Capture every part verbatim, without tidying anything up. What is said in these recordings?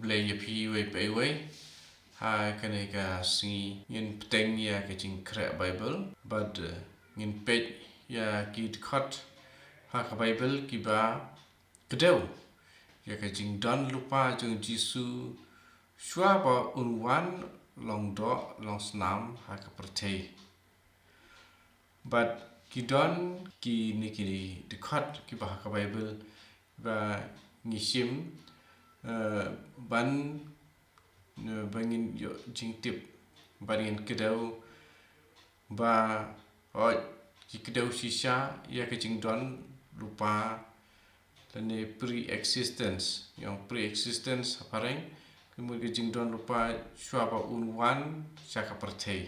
Blei ïa phi iwei pa iwei. Ha kane ka sngi ngin bteng ïa ka jingkhreh Baibl bad, eh, ngin peit ïa ki dkhot ha ka Baibl kiba kdew ïa ka jingdon lypa jong u Jisu shuwa ba un wan long doh long snam ha ka pyrthei. Bad ki don kine ki dkhot kiba ha ka Baibl ba ngi shim, eh, ban, eh, ba ngin ïoh jingtip, ba ngin kdew ba, oh, ki kdew shisha ïa ka jingdon lypa lane pre-existence. Ïa pre-existence ha phareng, ka mut ka jingdon lypa shuwa ba un wan sha ka pyrthei.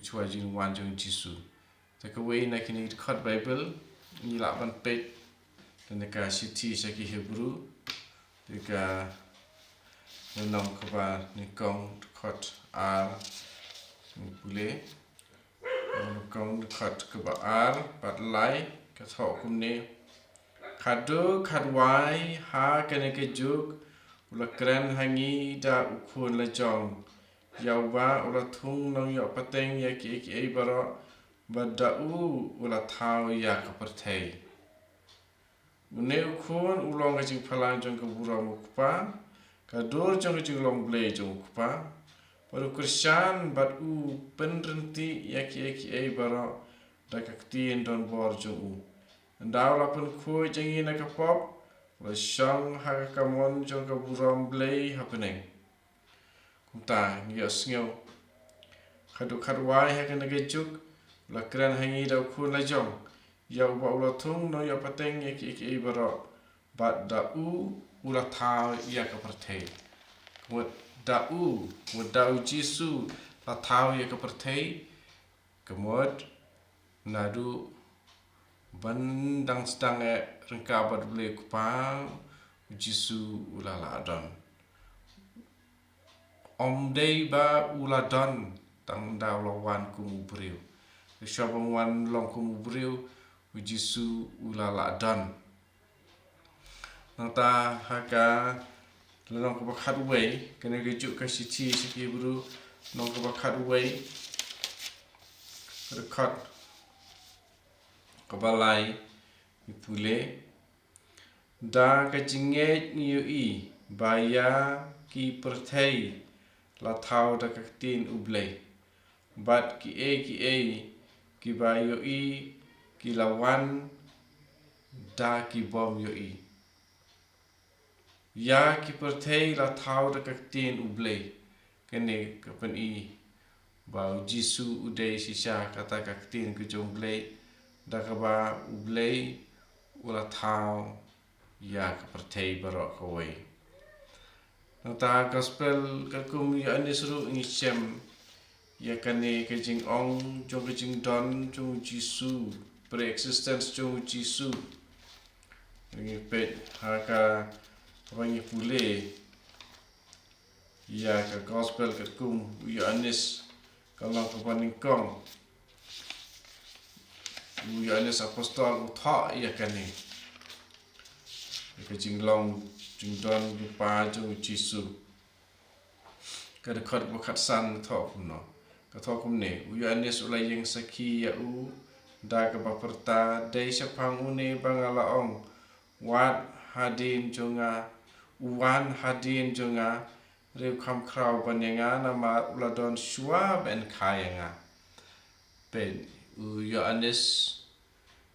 Shuwa jingwan jong u Jisu. Te kawei na kine ki dkhot Baibl ngi lah ban peit, te na ka shithi sha ki Hebru, te ka lynnong kaba nyngkong, dkhot ar, ngi pule. Lynnong dkhot kaba ar bad lai, ka thoh kumne: Khadduh khadwai ha kane ka juk u la kren ha ngi da u Khun la jong, ïa uba u la thung nongïoh pateng ïa kiei kiei baroh, bad da u u la thaw ïa ka pyrthei. Une u Khun u long ka jingphalang jong ka burom u Kpa, ka dur jong ka jinglong Blei jong u Kpa, bad u kyrshan bad u pynryntih ïa kiei kiei baroh da ka ktien donbor jong u. Ynda u la pynkhuid ïa ngi na ka pop, u la shong ha ka kamon jong ka burom Blei ha bneng. Kumta ngi ïohsngew, khadduh khadwai ha kane ka juk u la kren ha ngi da u Khun la jong, ïa uba u la thung nongïoh pateng ïa kiei kiei baroh, bad da u u la thaw ïa ka pyrthei. Ka mut da u, ka mut da u Jisu la thaw ïa ka pyrthei. Ka mut naduh ban dang sdang eh ryngkat bad u Blei u Kpa, u Jisu u la lah don. Ym dei ba u la don tang ynda u la wan kum u briew. Shuwa ba u wan long kum u briew, u Jisu u la lah don. Nangta ha ka lynnong kaba khatwei, kane ka juk ka shithi sha ki Hebru, lynnong kaba khatwei, dkhot kaba lai, ngi pule: Da ka jingngeit ngi ïohi ba ïa ki pyrthei la thaw da ka ktien u Blei, bad kiei kiei kiba ïohi ki la wan da ki bym ïohi. Ïa ki pyrthei la thaw da ka ktien u Blei. Kane ka pyni ba u Jisu u dei shisha kata ka ktien ka jong u Blei, da kaba u Blei u la thaw ïa ka pyrthei baroh kawei. Nangta gospel katkum u Ïoannis ruh ngi shem ïa kane ka jingong jong ka jingdon jong u Jisu, pre-existence jong u Jisu. Ngi peit ha ka, haba ngi pule ïa ka gospel katkum u Ïoannis, ka lynnong kaba nyngkong, u Ïoannis apostol u thoh ïa kane, ïa ka jinglong jingdon lypa jong u Jisu. Ka dkhot ba khatsan ka thoh kumno, ka thoh kumne: U Ïoannis u la ïeng sakhi ïa u da kaba pyrta: Dei shaphang une ba nga la ong, wat hadien jong nga, u wan hadien jong nga, ruh kham khraw ban ïa nga, namar u la don shuwa ban kha ïa nga. Peit, u Ïoannis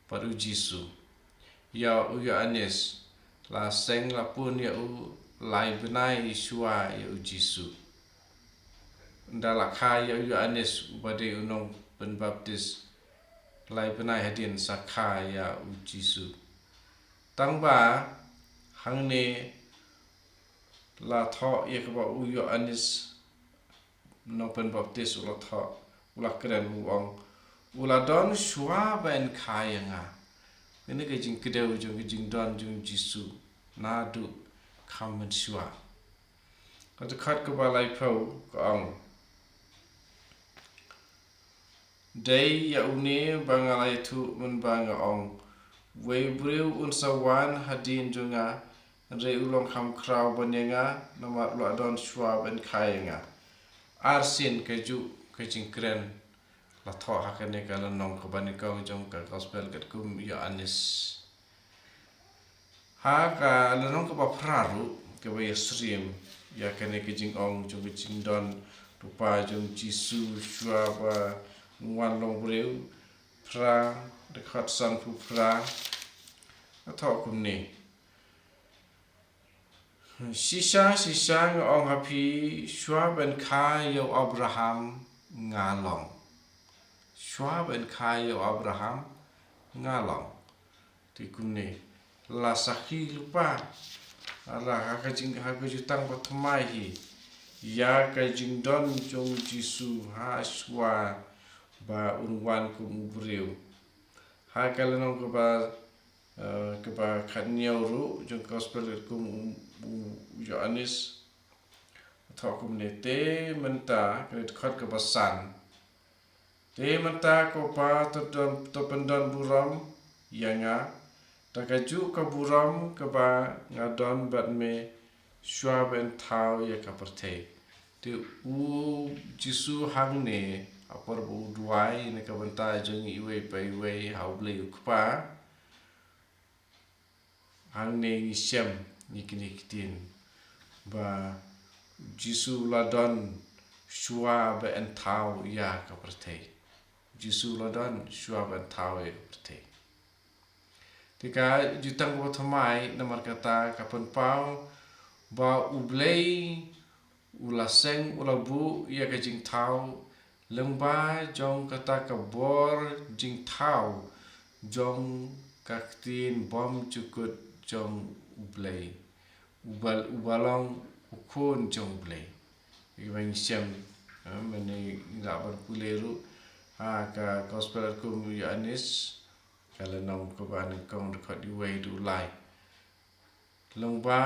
bad u Jisu. Ïa u Ïoannis, la seng la pun ïa u lai bnai shuwa ïa u Jisu. Ynda la kha ïa u Ïoannis uba dei u nongpynbaptis, lai bnai hadien sa kha ïa u Jisu. Tangba hangne la thoh ïa kaba u Ïoannis nongpynbaptis u la thoh, u la kren u ong, u la don shuwa ban kha ïa nga. Kane ka jingkdew jong ka jingdon jong u Jisu naduh kham mynshuwa. Ka dkhot kaba laiphew ka ong, dei ïa une ba nga la ïathuh mynba nga ong, wei u briew un sa wan hadien jong nga, Hynrei u long kham khraw ban ïa nga, namar u la don shuwa ban kha ïa nga. Arsien kajuh ka jingkren la thoh ha kane ka lynnong kaba nyngkong jong ka Gospel katkum u Ïoannis. Ha ka lynnong kaba phra ruh, kaba ïasyriem ïa kane ka jingong jong ka jingdon lypa jong u Jisu shuwa ba un wan long briew, phra, dkhot sanphew phra. Ka thoh kumne. Shisha, shisha nga ong ha phi, shuwa ban kha ïa u Abraham nga long. Shuwa ban kha ïa u Abraham nga long. Te kumne, la sakhi lypa, la ha ka jing, ha ka jutang ba thymmai hi ïa ka jingdon jong u Jisu ha shuwa ba un wan kum u briew. Ha ka lynnong kaba, eh, kaba khathynñiew ruh jong ka Gospel katkum u, u Ïoannis. Thoh kumne, te mynta, kane dkhot kaba san. Te mynta ko Pa, to don, to pyndon burom ïa nga da kajuh ka burom kaba nga don bad me shuwa ban thaw ïa ka pyrthei. Te u Jisu hangne, ha por ba u duwai na ka bynta jong iwei pa iwei ha U Blei U Kpa, hangne ngi shem ïa kine ki ktien ba u Jisu u la don shuwa ban thaw ïa ka pyrthei. U Jisu u la don shuwa ban thaw ïa ka pyrthei. Te ka jutang kaba thymmai, namar kata ka pynpaw ba U Blei u la seng, u la buh ïa ka jingthaw lyngba jong kata ka bor jingthaw jong ka Ktien bymjukut jong U Blei, uba, uba long u Khun jong U Blei. Ïa ba ngi shem, eh, mynne ngi lah ban pule ruh ha ka Gospel katkum u Ïoannis, ka lynnong kaba nyngkong, dkhot uwei haduh u lai. Lyngba,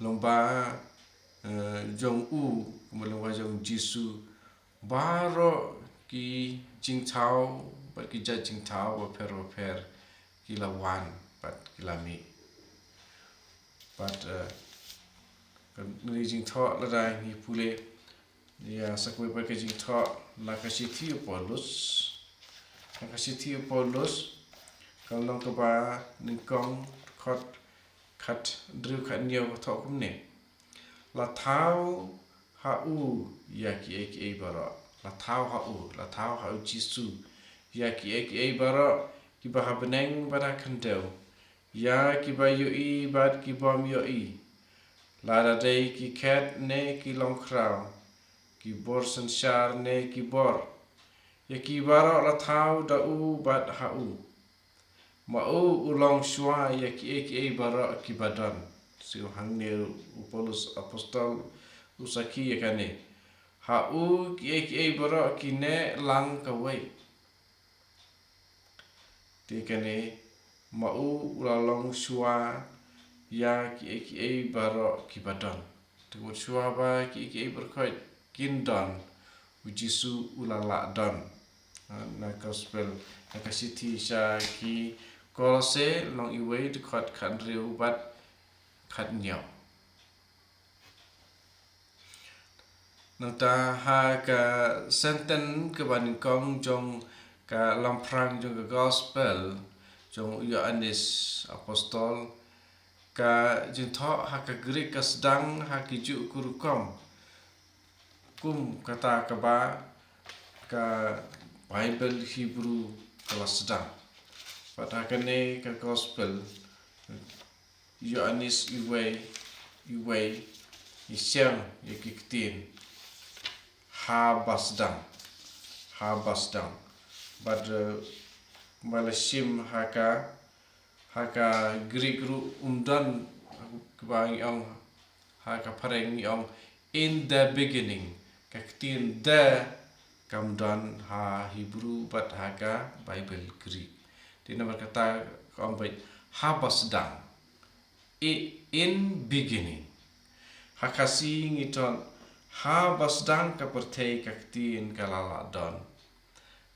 lyngba, eh, jong u, kumba lyngba jong u Jisu, baroh ki jingthaw bad ki jait jingthaw bapher bapher ki la wan bad ki la mih. Bad, eh, kane ka jingthoh lada ngi pule ïa sa kawei pat ka jingthoh na ka shithi u Paulus. Na ka shithi u Paulus, ka lynnong kaba nyngkong, dkhot khathynriew, khathynñiew, ka thoh kumne. La thaw ha u ïa kiei kiei baroh. La thaw ha u, la thaw ha u Jisu ïa kiei kiei baroh kiba ha bneng bad ha khyndew, ïa kiba ïohi bad ki bym ïohi, lada dei ki khet ne ki longkhraw, ki bor synshar ne ki bor. Ïa ki baroh la thaw da u bad ha u. Ma u u long shuwa ïa kiei kiei baroh kiba don. Shu hangne u Paulus apostol u sakhi ïa kane. Ha u kiei kiei baroh ki neh lang kawei. Te kane, ma u u la long shuwa ïa kiei kiei baroh kiba don. Te wat shuwa ba kiei kiei baroh kin don, u Jisu u la lah don. Ha, na Gospel, na ka shithi sha ki Kolose, lynnong uwei, dkhot khathynriew bad khathynñiew. Nangta ha ka senten kaba nyngkong jong ka lamphrang jong ka Gospel jong u Ïoannis apostol, ka jingthoh ha ka Greek ka sdang ha ki juh ki rukom kum kata kaba ka Baibl Hebru ka la sdang. Bad ha kane ka Gospel Ïoannis uwei, uwei, ngi shem ïa ki ktien haba sdang, haba sdang. Bad, eh, ba la shim ha ka, ha ka Greek ruh ym don, kaba ngi ong, ha ka phareng ngi ong in the beginning. Ka ktien the kam don ha Hebru bad ha ka Baibl Greek. Te namar kata ka ong beit haba sdang. I, in beginning. Ha Khasi ngi ton haba sdang ka pyrthei ka ktien ka la lah don.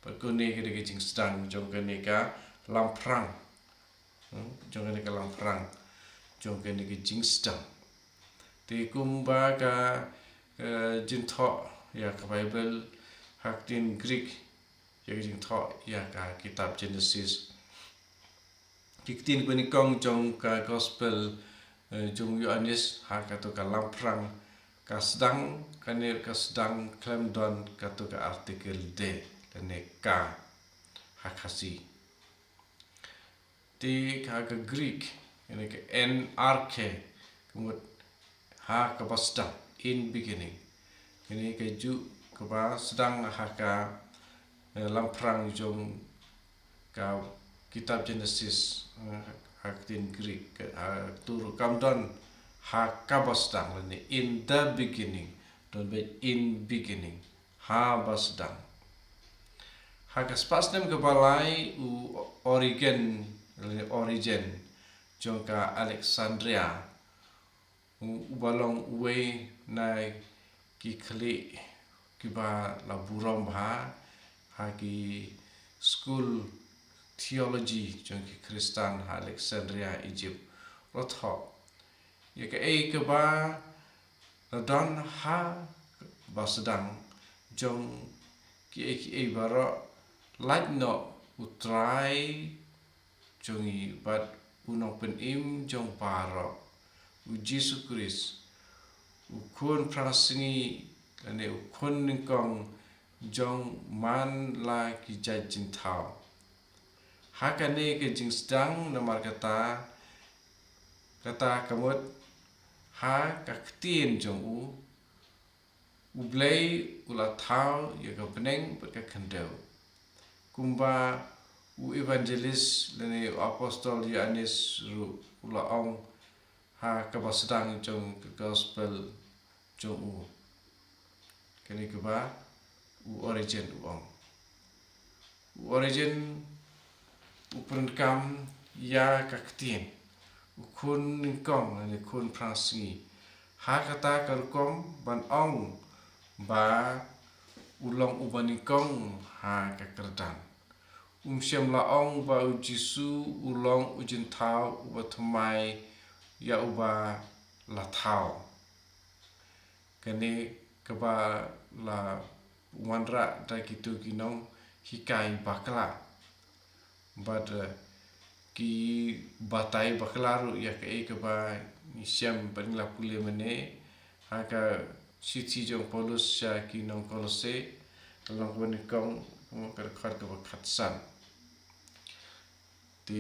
Bad kane ka dei ka jingsdang jong kane ka lamphrang. Hmm, jong kane ka lamphrang jong kane ka jingsdang. Te kumba ka, ka jingthoh ïa ka Baibl ha ktien Greek, ïa ka jingthoh ïa ka kitab Genesis, ki ktien ba nyngkong jong ka gospel, eh, jong u Ïoannis ha kato ka lamphrang ka sdang, kane ka sdang khlem don kato ka article de lane ka ha Khasi. Te ha ka Greek, kane ka en arche, ka mut ha kaba sdang, in beginning. Kane ka juh kaba sdang ha ka, eh, lamphrang jong ka kitab Genesis, eh, ha ktien Greek, ka, ha tur kam don ha kaba sdang lane in the beginning, don beit in beginning, ha ba sdang. Ha ka spah snem kaba lai u Origen, lane Origen, jong ka Alexandria, u, uba long uwei na ki khlieh kiba la burom bha ha ki skul theology jong ki Khristan ha Alexandria, Egypt. U la thoh ïa kaei kaba la don ha ba sdang jong kiei kiei baroh, lait noh u Trai jong ngi bad u Nongpynim jong baroh, u Jisu Khrist, u Khun Phrang Sngi, lane u Khun Nyngkong jong man la ki jait jingthaw. Ha kane ka jingsdang, namar kata, kata ka mut ha ka ktien jong u, U Blei u la thaw ïa ka bneng bad ka khyndew. Kumba u evangelist lane u apostol Ïoannis ruh u la ong ha kaba sdang jong ka gospel jong u. Kane kaba u Origen u ong. U Origen u pyndonkam ïa ka ktien u Khun Nyngkong lane Khun Phrang Sngi. Ha kata ka rukom ban ong ba u long uba nyngkong ha ka kyrdan. Um shym la ong ba u Jisu u long u jingthaw uba thymmai ïa uba la thaw. Kane kaba la wanrah da kito ki nonghikai bakla. Bad, eh, ki batai bakla ruh ïa kaei kaba ngi shem bad ngi la pule mynne ha ka shithi jong u Paulus sha ki nong Kolose, ka lynnong kaba nyngkong, ka dkhot kaba khatsan. Te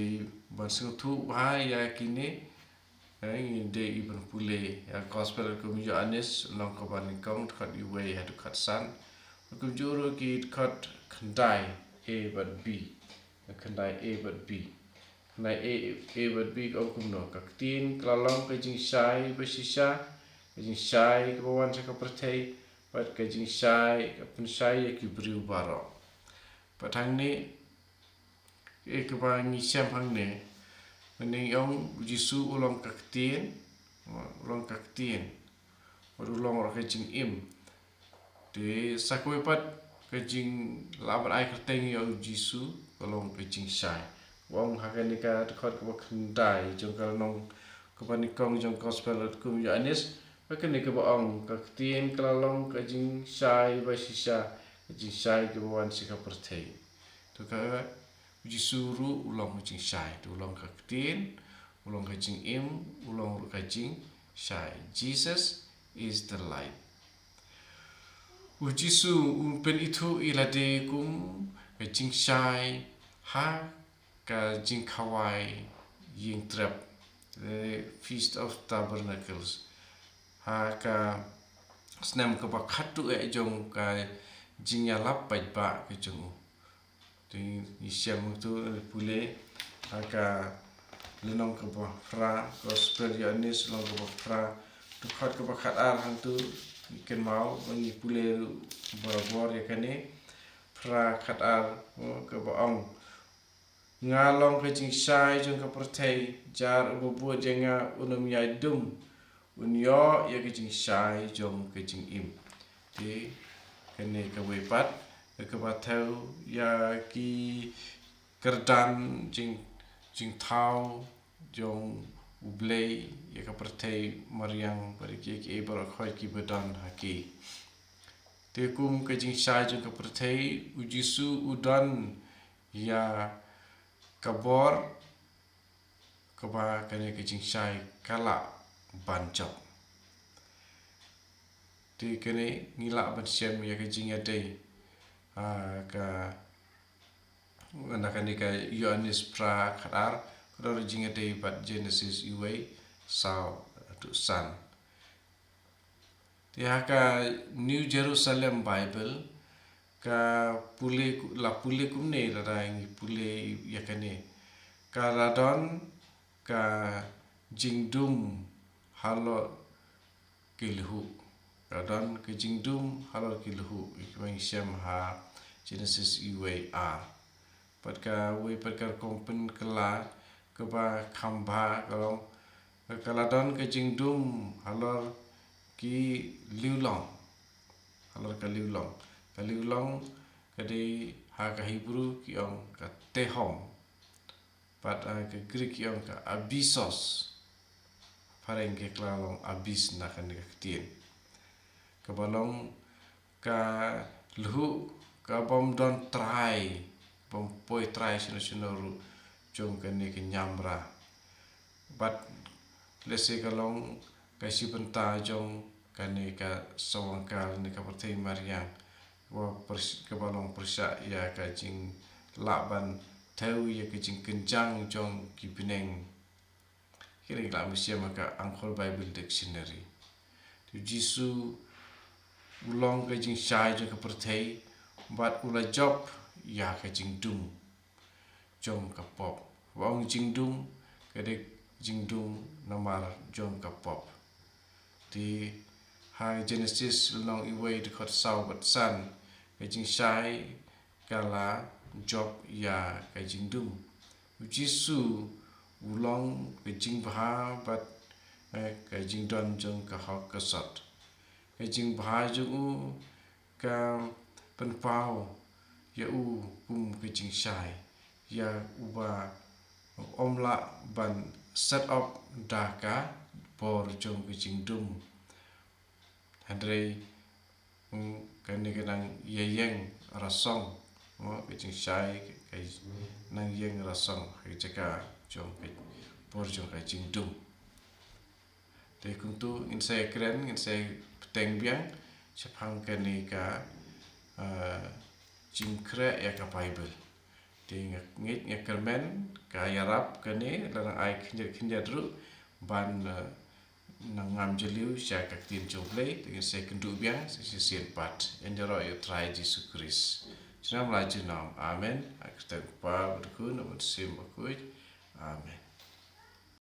ban sngewthuh bha ïa kine, eh, ngi dei ban pule ïa ka gospel kum u Ïoannis, lynnong kaba nyngkong, dkhot uwei haduh khatsan. Kumjuh ruh ki dkhot khyndai A bad B. Khyndai A bad B. Khyndai A, A bad B ka ong kumno: Ka ktien ka la long ka jingshai ba shisha, ka jingshai kaba wan sha ka pyrthei, bad ka jingshai ka pynshai ïa ki briew baroh. Bad hangne, eh, kaba ngi shem hangne, mynne ngi ong u Jisu u long ka ktien, u long ka ktien, bad u long ruh ka jingim. Te sa kawei pat ka jinglah ban ai kyrteng ïa u Jisu ka long ka jingshai. U ong ha kane ka dkhot kaba khyndai jong ka lynnong kaba nyngkong jong ka gospel kum u Ïoannis, ba kane kaba ong ka ktien ka la long ka jingshai ba shisha, ka jingshai kaba wan sha ka pyrthei. To ka, u Jisu ruh u long u jingshai, to u long ka ktien, u long ka jingim, u long ruh ka jingshai. Jesus is the light. U Jisu u pynithuh ïa lade kum ka jingshai ha ka jingkhawai ïing trep, the Feast of Tabernacles. Ha ka snem kaba khatduh eh jong ka jingïalap paidbah ka jong u. Te ngi shem tu, eh, pule ha ka lynnong kaba phra, gospel Ïoannis lynnong kaba phra, dkhot kaba khatar hangtu, ngi kynmaw ba ngi pule ruh barabor ïa kane, phra khatar, oh, kaba ong: Nga long ka jingshai jong ka pyrthei, jar uba bud ïa nga un ym ïaid dum, un ïoh ïa ka jingshai jong ka jingim. Te kane kawei pat kaba thew ïa ki kyrdan jing, jingthaw jong U Blei ïa ka pyrthei mariang bad ïa kiei kiei baroh khoit kiba don ha ki. Te kum ka jingshai jong ka pyrthei, U Jisu u don ïa ka bor kaba kane ka jingshai ka lah ban jop. Te kane ngi lah ban shem ïa ka jingïadei, ah, ka, na kane ka Ïoannis phra khatar, ka don jingïadei bad Genesis iwei, saw, tu san. Te ha ka New Jerusalem Bible, ka pule ku-, la pule kumne, lada ngi pule ïa kane. Ka la don ka jingdum halor ki lhuh. Ka la don ka jingdum halor ki lhuh. Ïa kiba ngi shem ha Genesis iwei ar. Bad kawei pat ka rukom pynkylla kaba kham bha ka long, ka la don ka jingdum halor ki liwlong. Halor ka liwlong. Ka liwlong ka dei ha ka Hebrew ki ong ka tehom. Bad ha ka Greek ki ong ka abyssos. Phareng ki kylla long abyss na kane ka ktien. Kaba long ka lhuh kabym don trai, bym poi trai shano shano ruh jong kane ka niamra. Bad lehse ka long ka shi bynta jong kane ka samrkhie ne ka pyrthei mariang. Kaba pyrs-, kaba long pyrshah ïa ka jinglah ban thew ïa ka jingkynjang jong ki bneng. Kine ki la mynsiem ha ka Angkor Bible Dictionary. Te U Jisu u long ka jingshai jong ka pyrthei, bad u la jop ïa ka jingdum jong ka pop. Ba ong jingdum, ka dei jingdum namar jong ka pop. Te ha Genesis lynnong iwei dkhot saw bad san, ka jingshai ka la jop ïa ka jingdum. U Jisu u long ka jingbha bad, eh, ka jingdon jong ka hok ka sot. Ka jingbha jong u ka pynpaw ïa u kum ka jingshai, ïa uba ym lah ban set up da ka bor jong ka jingdum. Hynrei, mm, kane ka nang ïeng rasong, mo, ka jingshai ka nang ïeng rasong ha ka jaka jong ka bor jong ka jingdum. Te kumto ngin sa ïakren, ngin sa ïabteng biang shaphang kane ka, ah, jingkhreh ïa ka Bible. Te nga ngeit nga kyrmen ka ïarap kane la nang ai khyndiat khyndiat ruh ban, eh, nang ngam jylliew sha ka ktien jong U Blei. Te ngin sa ïakynduh biang sa shisien pat. Ïa ïaroh ïa U Trai Jisu Khrist. Junom la junom. Amen. Ha ka kyrteng U Kpa bad U Khun bad U Mynsiem Bakhuid. Amen.